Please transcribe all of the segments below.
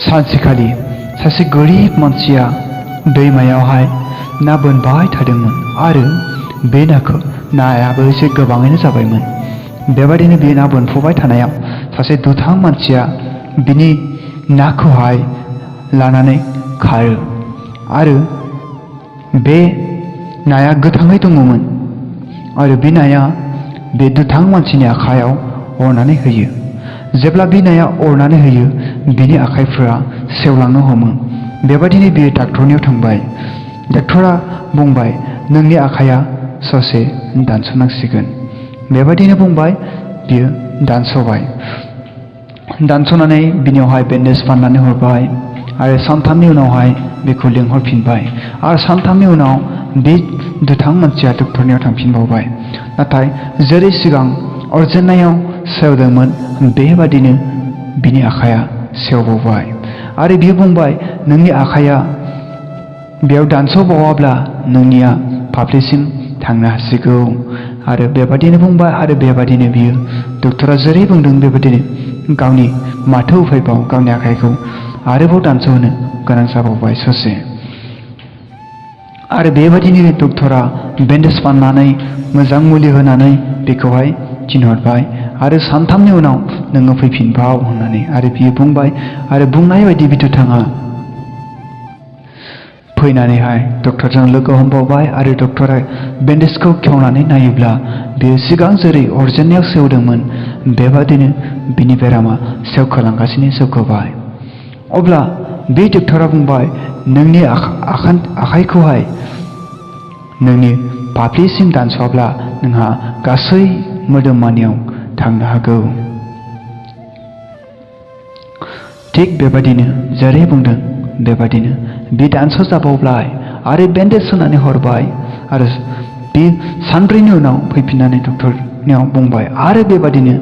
सानसेखालि सासे गोरिब मानसिया दैमायावहाय ना बोनबाय थादोंमोन आरो बे नायाबो एसे गोबाङैनो जाबायमोन। बेबायदिनो बे ना बोनफुबाय थानायाव सासे दुथां मानसिया बिनि नाखौहाय लानानै खारो आरो बे नाया गोथाङै दङमोन आरो बे नाया बे दुथां मानसिनि आखायाव अरनानै होयो। जेब्ला बे नाया अरनानै होयो बिनि आखाइफोरा सेवलांनो हमो। बेबायदिनो बियो डाक्टरनियाव थांबाय। डाक्टरा बुंबाय नोंनि आखाइया ससे दानस'नांसिगोन। बेबायदिनो बुंबाय बियो दानस'बाय। दानस'नानै बिनियावहाय बेन्डेज फाननानै हरबाय आरो सानथामनि उनावहाय बेखौ लिंहरफिनबाय आरो सानथामनि उनाव बे दुथां मानसिया डक्टरनियाव थांफिनबावबाय। नाथाय जेरै सिगां अरजेननायाव सेवदोंमोन बेबादिनो बिनि आखाइया सेवबावबाय आरो बियो बुंबाय नोंनि आखाइया बेयाव दानस'बावाब्ला नोंनिया फाफ्लिसिम थांनो हासिगौ आरो बेबादिनो बुंबाय आरो बेबादिनो बियो डक्टरा जेरै बुंदों बेबादिनो गावनि माथो उफायबाव गावनि आखाइखौ आरोबाव दानस'होनो गोनां जाबावबाय ससे। आरो बेबादिनो डक्टरा बेन्डेज फाननानै मोजां मुलि होनानै बेखौहाय थिनहरबाय आरो सानथामनि उनाव नोङो फैफिनबाव होननानै। आरो बियो बुंबाय आरो बुंनाय बायदि बे दुथाङा फैनानैहाय डक्टरजों लोगो हमबावबाय आरो डक्टरा बेन्डेजखौ खेवनानै नायोब्ला बेयो सिगां जेरै अरजेननायाव सेवदोंमोन बेबादिनो बिनि बेरामा सेवखोलांगासिनो। अब्ला बे डक्टरा बुंबाय नोंनि आखाइखौहाय नोंनि फाफ्लिसिम दानस'वाब्ला नोंहा गासै मोदोमानियाव थांनो हागौ। थिग बेबादिनो जेरै बुंदों बेबादिनो बे दानस'जाबावबाय आरो बेन्डेज होनानै हरबाय आरो बे सानब्रैनि उनाव फैफिननानै डक्टरनियाव बुंबाय आरो बेबादिनो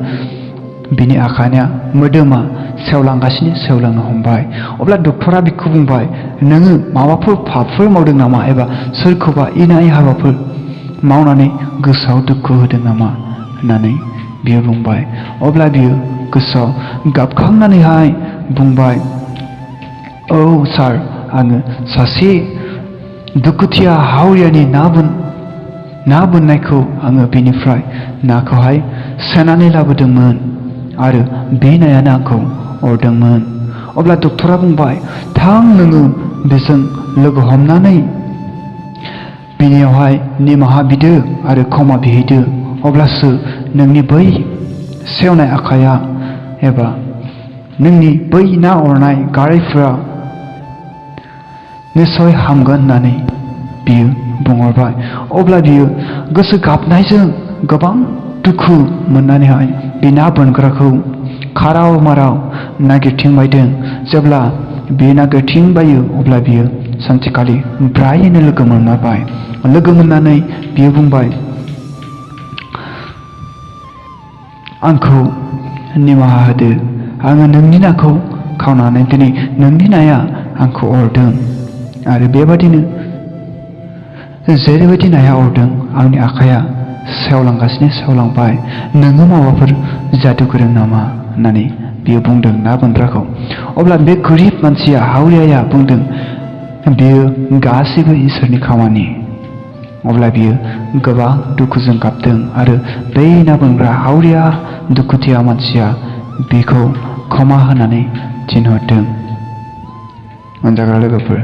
बिनि आखाइया मोदोमा सेवलांनो हमबाय। अब्ला डक्टरा बिखौ बुंबाय नोङो माबाफोर पापफोर मावदों नामा एबा सोरखौबा इनाय हाबाफोर मावनानै गोसोआव दुखु होदों नामा होननानै बियो बुंबाय। अब्ला बियो गोसोआव गाबखांनानैहाय बुंबाय औ सार आङो सासे दुखुथिया हावरियानि ना बोननायखौ आङो बेनिफ्राय नाखौहाय सेनानै लाबोदोंमोन आरो बे नायानो आंखौ अरदोंमोन। अब्ला डक्टरा बुंबाय थां नोङो बेजों लोगो हमनानै बिनियावहाय निमाहा बिदो आरो क्षमा बिहैदो अब्लासो नोंनि बै सेवनाय आखाइया एबा नोंनि बै ना अरनाय गारायफोरा निस्सय हामगोन होननानै बियो बुंहरबाय। अब्ला बियो गोसो गाबनायजों गोबां दुखु मोननानैहाय बे ना बोनग्राखौ खाराव माराव नागिरथिंबायदों। जेब्ला बे नागिरथिंबायो अब्ला बियो सानसेखालि ब्रायैनो लोगो मोनबाय। लोगो मोननानै बियो बुंबाय आंखौ निमाहा होदो आङो नोंनि नाखौ खावनानै दिनै नोंनि नाया आंखौ अरदों आरो बेबादिनो जेरैबायदि नाया अरदों आंनि आखाइया सेवलांबाय। नोङो माबाफोर जादु गोरों नामा होननानै बियो बुंदों ना बोनग्राखौ। अब्ला बे गोरिब मानसिया हावरियाया बुंदों बेयो गासैबो इसोरनि खामानि। अब्ला बियो गोबां दुखुजों गाबदों आरो बै ना बोनग्रा हावरिया दुखुथिया मानसिया बेखौ क्षमा होनानै थिनहरदों। अनजाग्रा लोगोफोर